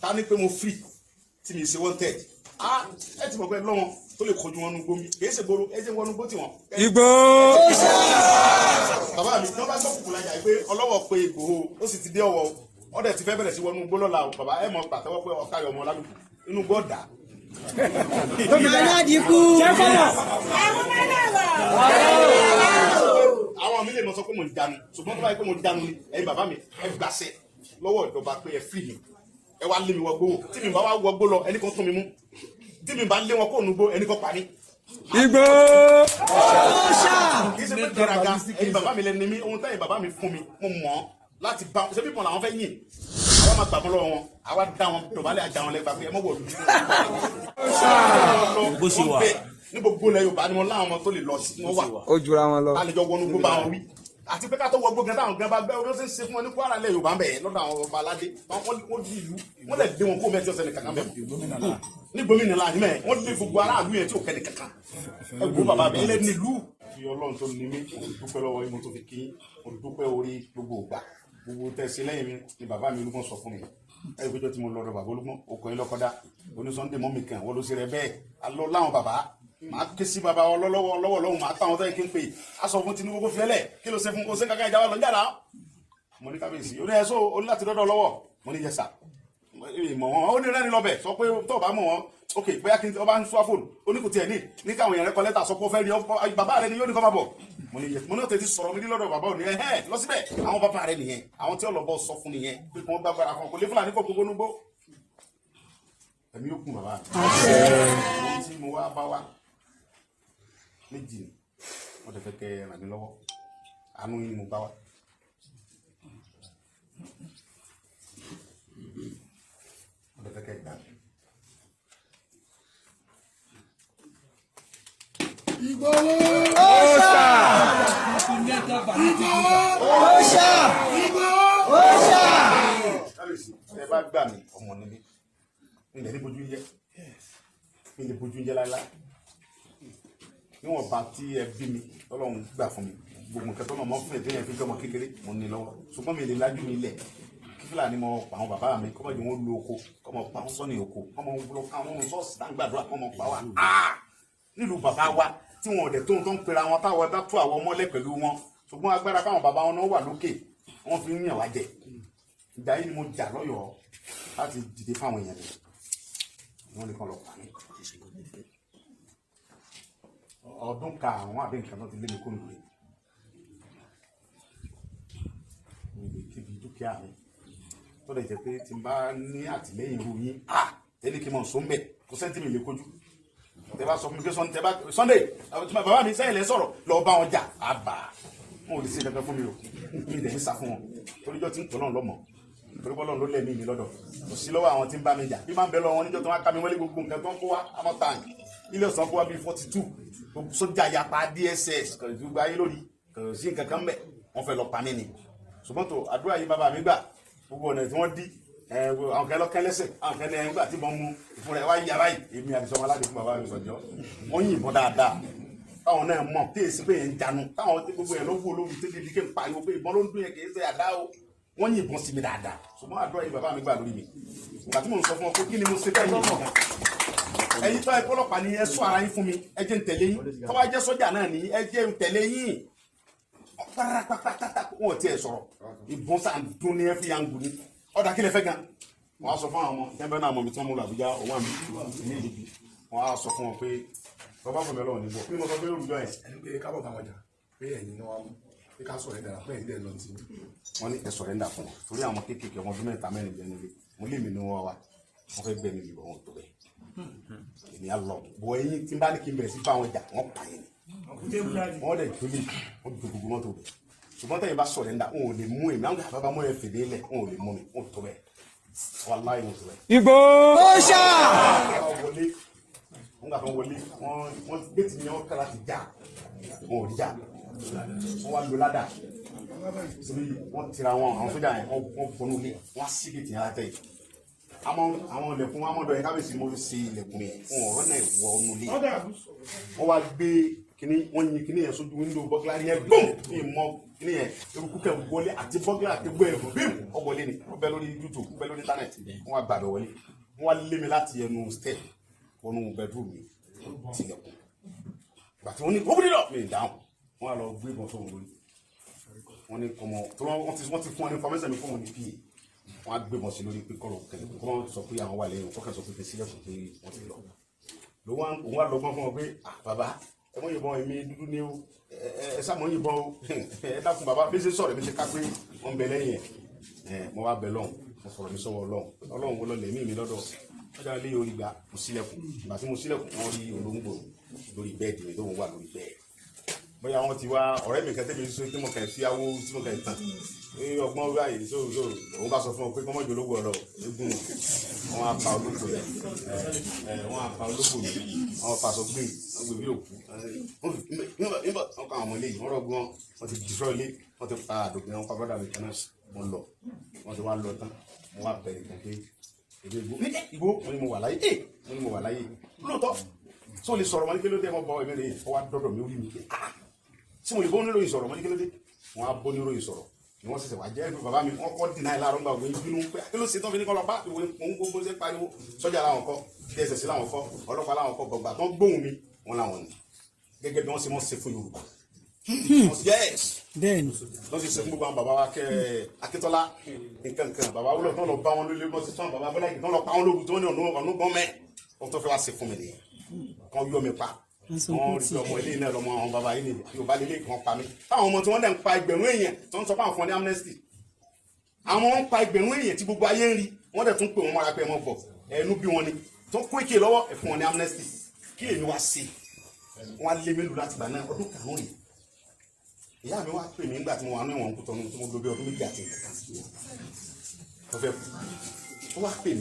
Ta ní pé mo free tí mi ṣe wanted. Ah, ẹ ti mọ̀ pé lọ́wọ́n tó lè kojú wọn nu gbómi kì í ṣe gbòòrò ẹ ṣe wọnú gbó tiwọn. Ìgbòho. Bàbá mi tí wọ́n bá gbọ́ kùkù lajà pé ọlọ́wọ́ pé Ìgbòho ó sì ti dé ọwọ́ ọdẹ ti fẹ́ bẹ̀rẹ̀ sí wọnú gbó lọ́la o bàbá ẹ mọ̀ pàtẹ́wọ́ pé ọ̀káyọ̀ ọmọ lálùkù inú gbọ́ dà. Àwọn mi lè mọ sọ pé mo ń jánu ṣùgbọ́n tó bá yẹ pé mo ń jánu ni ẹ̀yin bàbá mi ẹ gbàṣẹ lọ́wọ́ ìjọba pé ẹ free mi ẹ wá lé mi wọgbó tí mi bá wá wọgbó lọ ẹnì kan tún mi mú tí mi bá lé wọn kó nugbó ẹnì kan pa mí. Ìgbòho. Kì í ṣe pé gbéraga ẹ̀yin bàbá mi lẹni mi ohun tẹ́yin bàbá mi fún mi mo mọ̀ ọ́ láti bá ṣé bíbọn làwọn fẹ́ yìn àwa máa gbàgbọ́ lọ́wọ́ wọn àwa dá wọn dọ̀bálẹ̀ ajá wọn lẹ́gbàá pé ẹ mọ̀ wọ̀ lù. Bó ṣe wà. Ní gbogbo ilẹ̀ Yorùbá ni wọn láwọn ọmọ tó lè lọ sí wọn wà Ó jura wọn lọ. àlejò wọnú gbó bá wọn wí àti pé ká tó wọgbó gan táwọn gan bá gbẹ wọn ṣe ń ṣe fún wọn ní Kwara ilẹ̀ Yorùbá ń bẹ̀ lọ́dọ̀ àwọn ọba aládé wọn di ìlú wọn lè dé wọn kó mẹ́tí ọ̀sẹ̀ nìkan kan bẹ̀ mọ́ ní gómìnà láàrin mẹ́ wọ́n lé gbogbo aráàlú yẹn tí ò kẹ́ni kankan ẹ gbó bàbá mi ẹlẹ́ni ìlú. Fi Ọlọ́run tó ní mí mo dúpẹ́ lọ́wọ́ yín mo tó fi kí mo dúpẹ́ orí gbogbo ògbà gbogbo tẹ̀sí lẹ́yìn mi ni bàbá mi Olúgbọ́n sọ fún mi ẹ gbẹjọ tí mo lọ́dọ̀ bàbá Olúgbọ́n okò yín lọ́kọ́dá oní Sunday mọ́mì kan wọ́n ló ṣe rẹ bẹ́ẹ̀ alọ́ láwọn bàbá màá ké sí bàbá ọlọ́wọ́ lọ́wọ́ lọ́wọ́ màá táwọn tó yẹ kí n pè á sọ fún Tinubu kó fiẹ́lẹ̀ kí ló ṣe fún kó ṣe kankan ìjà wa lọ ń jàdá mo ní kábíyèsí ó ní ẹ sọ ó ní láti dọ́dọ̀ lọ́wọ́ mo ní yẹsà ìmọ̀ wọn ó ní rẹ́ni lọ́bẹ̀ sọ pé tó o bá mọ̀ wọn ok bóyá kí n ọba ń sọ fóònù ó ní kò tiẹ̀ ní ní káwọn èèyàn rẹ kọ lẹ́tà sọ pé ó fẹ́ rí ọ bàbá rẹ ni yóò ní kọ́ máa bọ̀ mo ní yẹ mo ní tètè sọ̀rọ̀ mi ní lọ́dọ̀ bàbá òní ẹ̀ lọ síbẹ̀ àwọn bàbá rẹ nìyẹn àwọn tí ọlọ́bọ sọ fún nìyẹn pé kí wọ́n gbàgbára kan kò lè Fúlàní kò gbogbo núgbó ẹ̀mí ó kún bàbá mi ohun tí mo wá bá wá méjì ni wọ́n ti fẹ́ kẹ́ ẹ ràn mí lọ́wọ́ àánú yín ni mo bá wá. Wọ́n ti fẹ́ kẹ́ ẹ gbà mí. Kábíyèsí ẹ bá gbà mí ọmọ ni mí mi lè ní bojú jẹ mi lè bojú jẹ láéláé níwọ̀n bá tí ẹ bí mi Ọlọ́run gbà fún mi gbogbo nǹkan tó náà mọ́ fún ètò yẹn fi jọmọ kékeré mo ní lọ́wọ́ ṣùgbọ́n mi lè lajú mi lẹ̀ kí Fúlàní mọ pa àwọn bàbá mi kọ́mọ jù wọ́n lu oko kọ́mọ pa wọ́n sọ́ni oko kọ́mọ lọ ká wọn sọ́ọ̀sì tá ń gbàdúrà kọ́mọ pa wá nílùú bàbá wa tí wọn ò dẹ̀ tó ń tó ń pera wọn táwọn bá tú àwọn mọ́lẹ̀ pẹ̀lú wọn ṣùgbọ́n agbára káwọn bàbá wọn náà wà lókè wọ́n fi ń yàn wá jẹ ìgbà yìí ni mo jà lọ́yọ̀ọ́ láti dìde fáwọn èèyàn mi wọ́n ní kàn lọ pa mí ọdún karùn-ún àbí nǹkan náà ti lé mi kó nù rè mi lè kébi dúkìá mi tó lè jẹ́ pé tí n bá ní àtìlẹ́yìn irú yín à tẹ́lẹ̀ kí n mọ̀ sọ ń bẹ̀ kò sẹ́ńtì mi lè kojú tẹ́ bá sọ fún mi pé Sunday bàbá mi sẹ́yìn lẹ́ sọ̀rọ̀ lọ bá wọn jà àbà wọn ò lè ṣe kankan fún mi o mi lè ń sá fún wọn toríjọ́ tí ń tọ́ náà lọ́mọ torí bọ́lọ̀ ló lẹ́mí mi lọ́dọ̀ kò sí lọ́wọ́ àwọn tí ń bá mi jà bí máa ń bẹ lọ wọn níjọ́ tó wá ká mi wọlé gbogbo nǹkan tó ń kó wá àmọ́ tank ilé ọ̀sán kó wá bíi 42 gbogbo sójà yapa DSS kò sí gbogbo ayé lórí kò sí nǹkan kan bẹ̀ wọ́n fẹ́ lọ pa mí ni ṣùgbọ́n tó àdúrà yìí bàbá mi gbà gbogbo ọ̀nà tí wọ́n dí àwọn kan lọ́kẹ́ lẹ́sẹ̀ àwọn kan lẹ́yìn gbà tí wọ́n mú ìfúnra ẹ̀ wá yí ara yìí èmi àti sọmọ aládé fún bàbá mi sọjọ́ wọ́n yìnbọn dáadáa táwọn náà mọ̀ tí èsì pé yẹn ń janu táwọn tí gbogbo yẹn ló wú olóhùn tí dídí kí n pariwo pé ìbọn ló ń dún yẹn kì í ṣe àdá o wọ́n yìnbọn sí mi dáadáa ṣùgbọ́n àdúrà yìí bàbá mi gbà lórí mi ìgbà tí mò ń sọ fún ọ pé kí ni mo ṣe fẹ́ yìí nìkan ẹ̀yin tó ẹ pọ́lọ́pàá ni ẹ sọ ara yín fún mi ẹ jẹ́ ń tẹ̀lé yín tó bá jẹ́ sọ́jà náà ni ẹ jẹ́ ń tẹ̀lé yín pátápátá wọn ò tiẹ̀ sọ̀rọ̀ ìbọn sàn dún ní ẹ fi yàn gùn ní ọ̀dà kí lẹ fẹ́ gan wọ́n á sọ fún àwọn ọmọ tẹ́ńbẹ́ náà mọ̀ mi tí wọ́n mú lọ Àbújá òun àmì ní ìdìbò wọ́n á sọ fún wọn pé bàbá fún mi ọlọ́run níbọ̀ bí mo sọ pé olùjọ yẹn. Ẹni pé kábọ̀ bá wọn jà pé ẹ̀yin ni wọ́n mú pé ká sọ̀rọ̀ ẹ̀dára pé ẹ̀yin dẹ̀ lọ sí i. Wọ́n ní ẹ sọ̀rẹ́ndà fún wọn torí àwọn kéékèèké ọmọ ọdún mẹ́ta mẹ́rin bẹ́ẹ̀ nílé mo lé mi ní wọn wá wọ́n fẹ́ gbẹ̀mí mi bọ̀ wọn tó bẹ́ẹ̀ èmi á lọ bọ̀ ẹ̀yin tí n bá ní kí n bẹ̀rẹ̀ sí bá wọn jà wọ́n pa yẹn ni wọ́n dẹ̀ jólè wọ́n do gbogbo mọ́tò bẹ̀ ṣùgbọ́n tẹ̀yin bá sọ̀rẹ́ndà wọn ò lè mú èmi àwọn bàbá mọ́ ẹ fèdè lẹ̀ wọn ò lè mú mi wọn ò tó bẹ́ẹ̀ wàláhì wọn ò tó bẹ́ẹ̀. Ìgbòho. Wọ́n wọlé wọ́n gbà kan wọlé wọ́n géètì ni wọ́n kàrà ti já wọn ò rí já wọ́n wá lo ládà síbi wọ́n tira wọn àwọn sójà yẹn wọ́n bọnú ilé wọ́n á sí géètì yẹn látẹ̀ yìí Àwọn ilẹ̀kùn amọ̀dọ̀ yẹn, kábíyèsí, mo fi ṣe ilẹ̀kùn yẹn fún ọ̀rọ̀ náà wọ ọ́nú ilé. Wọ́n wá gbé kíní, wọ́n yin kíní yẹn sójú window. Burglar yẹn gbọ́n ní ìmọ̀ kíní yẹn, eruku kẹ wọlé àti burglar àti gbọ́ ẹ̀rù bím ọ wọlé ni. Wọ́n bẹ lórí YouTube, wọ́n bẹ lórí internet. Wọ́n wá gbàgbẹ́ wọlé, wọ́n wá lé mi láti ẹnu step wọnú bedroom mi, tilẹ̀kùn. Gbàtí wọ́n ní open it up, mi dáhùn. Wọ́n á lọ gbé ìbọn sóhun lórí. Wọ́n ní kọ́mọ tó wọ́n ti fún wọn ní information mi, fún wọn ní pa. Wọ́n á gbé ìbọn sí lórí pé kọ́lọ̀ kẹlẹ̀ kọ́mọ sọ pé àwọn wà lẹ́yìn kọ́kẹ́, sọ pé fi sílẹ̀kùn pé wọ́n ti lọ. Ló wá òun wá lọ́gbọ́n fún wọn pé, "Ah bàbá, ẹ mọ̀ yìnbọn, èmi dúdú ni o, ẹ sá mọ̀ yìnbọn o, ẹ dákun bàbá." Bí ṣe sọ̀rọ̀, bí ṣe ká pé wọ́n ń bẹ lẹ́yìn ẹ̀ mo wá bẹ lọ́hùn, mo fọ̀rọ̀ mi sọ́wọ́ Ọlọ́hun. Ọlọ́hun wo lọ lẹ̀mí mi lọ́dọ̀ ọjà ilé orí gbà. Mo sílẹ̀kùn. Ìgbà tí mo sílẹ̀kùn, wọ́n rí olóńgbò lórí bed mi tó ń wà lórí bed. Bóyá wọ́n ti wá ọ̀rẹ́ mi kan tẹ́mi sọ tí mo kàn fi awó tí mo kàn tàn ní ọgbọ́n báyìí so so òun bá sọ fún ọ pé kọ́mọ́jọ ológun ọ̀rọ̀ eégún. Wọn á pa ológun yẹn ẹ, wọn á pa ológun mi, wọn fa aṣọ gbé, wọn gbé bí òkú. Wọn kọ àwọn ọmọ ilé yìí, wọn rọgbọn, wọn ti destroy ilé, wọn ti pa àdògbìn, wọn pa brother mi kan náà. Wọn lọ, wọn ti wá lọ tán. Wọn wá bẹ̀rẹ̀ kan pé èdè ìgbó ìgbó. Wọn ni mo wà láyé ẹ, wọn ni mo wà láyé lóòótọ́. Sọ lè sọ̀rọ̀? Wọn ní kí ló dé? Wọn bọ ẹ̀mí rẹ̀. Ọ wá dọ́dọ̀ mi, ó rí mi pé, ah, tí mo lè bọ́ oníròyìn sọ̀rọ̀? Wọn ní kí ló dé? Wọn á bọ́ oníròyìn sọ̀rọ̀ ni wọ́n ṣẹ̀ṣẹ̀ wá jẹ́ ẹ̀rù bàbá mi. Wọ́n kọ́ dínà ìlàrọ̀ ńgbà òwe bínú pé kí ló ṣe tán fi ní kọ́ lọ bá ìwé òun. Gbogbo ṣe ń pariwo, sọ́jà làwọn kọ́, DSS làwọn kọ́, ọlọ́pàá làwọn kọ́. Gbọ̀ngbà tó ń gbóhùn mi, wọn làwọn ní gẹ́gẹ́ bí wọ́n ṣe mọ́ ṣe fún Yorùbá. Yes. Bẹ́ẹ̀ni. Wọ́n sì ṣe fún gbogbo àwọn bàbá wa kẹ́ Akíntọ́lá nǹkan kan, bàbá wúlò tó lọ bá wọn lólé, wọ́n sì tán bàbá Bọ́lá Ìgè tó lọ pa wọn lóru tó ní ọ̀nà ọ̀nà gbọ́n mẹ́. Wọ́n tó fẹ́ wá ṣe fún mi nìyẹn, kan yọ mi pa. Wọ́n rí ọmọ ilé náà lọmọ àwọn bàbá yìí ni Yorùbá lélẹ̀ kan pa mí. Táwọn ọmọ tí wọ́n dẹ̀ ń pa ẹgbẹ̀rún èèyàn tó ń sọ pé àwọn fún ọ ní amnesty, àwọn ń pa ẹgbẹ̀rún èèyàn tí gbogbo ayé ń rí, wọ́n dẹ̀ tún pè wọ́n mọ́ra pé ẹ mọ́ bọ̀, ẹnu bí wọn ni tó kó èké lọ́wọ́, ẹ fún wọn ní amnesty. Kí èmi wá sí wọn á lé mi lù láti gbà náà, ọdún 5 rèé. Ìyá mi wá pè mí nígbà tí mo wà ní ẹ̀wọ̀n Kútọ́nù, tí mo lò bí ọdún 2 àti nǹkan kan tó fẹ́ kú. Ó wá pè mí.